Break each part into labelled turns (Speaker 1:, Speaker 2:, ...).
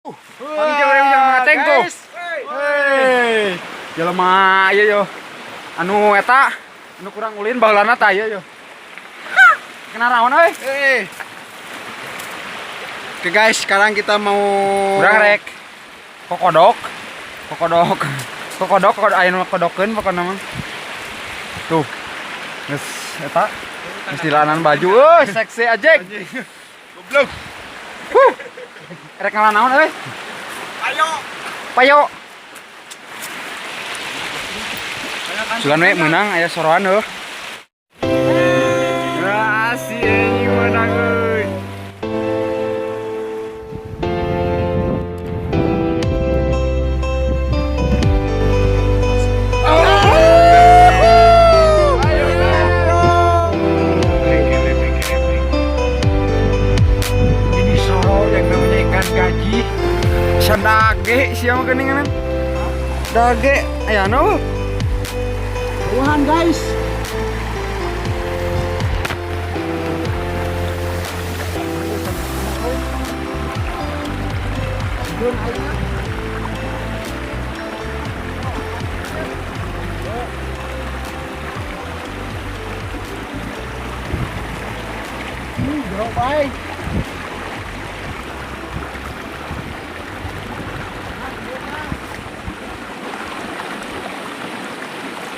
Speaker 1: Panggil urang yang ngateng tuh. Hei, jelema ieu yo. Anu eta, anu kurang ulin baheulana tah ieu yo. Kena raon euy.
Speaker 2: Eh. Oke guys, sekarang kita mau
Speaker 1: Urang rek kokodok. Kokodok. Kokodok, kokodok aya nu kodokeun pokona mah. Tuh. Geus eta. Geus dilanan baju euy, seksi aja.
Speaker 2: Goblok.
Speaker 1: Huh. Rek ngalah naon euy?
Speaker 2: Ayo.
Speaker 1: Payo. Sugan we meunang aya soroan heuh. Wah, si anjing meunang euy.
Speaker 2: Ini soro yang namanya ikan gaji.
Speaker 1: Sadage sia mah geuningan. Dage aya nu.
Speaker 2: Tuhan guys. Baik.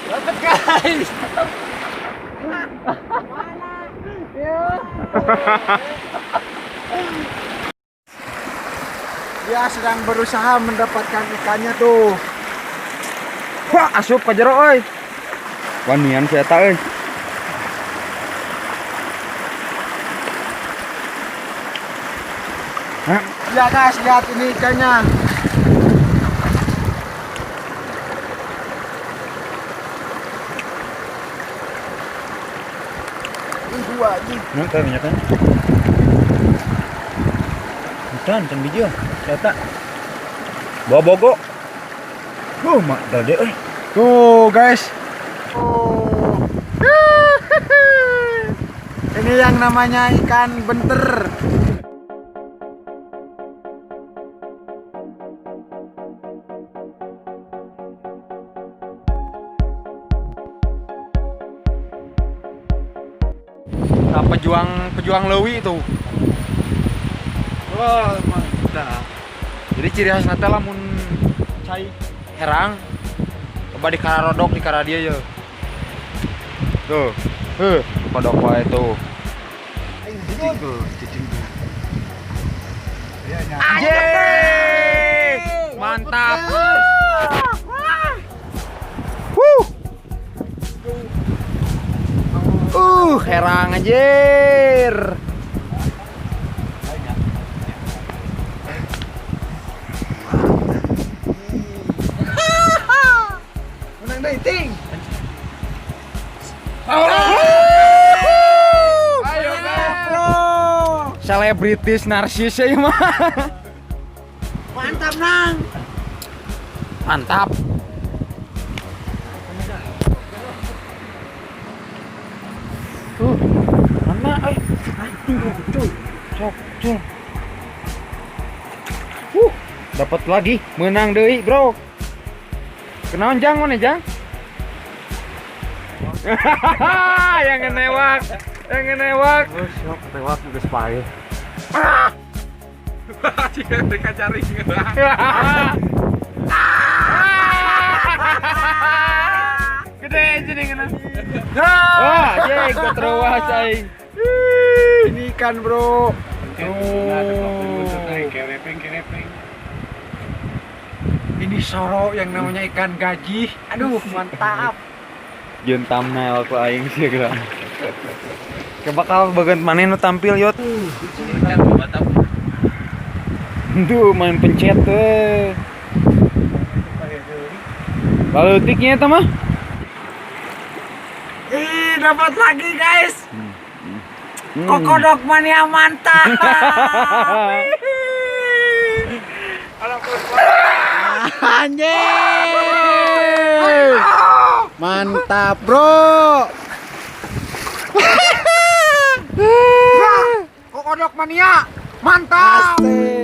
Speaker 2: Dapat guys. Dia sedang berusaha mendapatkan ikannya tuh.
Speaker 1: Wah, asup ka jero euy. Wanian si eta euy. Hah?
Speaker 2: Ya guys, lihat ini ikannya. Ini dua ini.
Speaker 1: Nah, kayak minyakan. Bukan, can biji Eta. Bawa bogo. Mak gede euy.
Speaker 2: Tuh guys. Oh. Ini yang namanya ikan benter.
Speaker 1: Nah, pejuang pejuang leuwi itu.
Speaker 2: Wah, mantap.
Speaker 1: Jadi ciri khas teh lamun cai herang coba di kararodok di karadia ye. Tuh. Heuh, kodok wae tuh.
Speaker 2: Cicing tuh, cicing tuh.
Speaker 1: Anjing! Mantap. Wuh. Herang anjir.
Speaker 2: Menang deui ting.
Speaker 1: Ayo, bro. Selebritis narsis ya mah.
Speaker 2: Mantap nang.
Speaker 1: Mantap. Tuh, mana eh? Aduh, cuy. Sok, cuy. Dapat lagi, menang deui, Bro. Kenaon jang mana jang? Yang newak, yang newak.
Speaker 2: Oh, sok lewat juga sepae.
Speaker 1: Jika mereka cari. Gede aja nih kena. Wah, jeng, keteruas aing.
Speaker 2: Ini ikan, Bro. Ini soro yang namanya ikan gaji. Aduh, mantap.
Speaker 1: Jeung thumbnail ku aing sih geura. Ke bakal bagian mana nu tampil yot. Duh, main pencet teh. Lalu tiknya eta mah.
Speaker 2: Ih, dapat lagi, guys. Kokodok mania mantap. Anjing. Mantap, Bro. Kokodok mania. Mantap. Asik.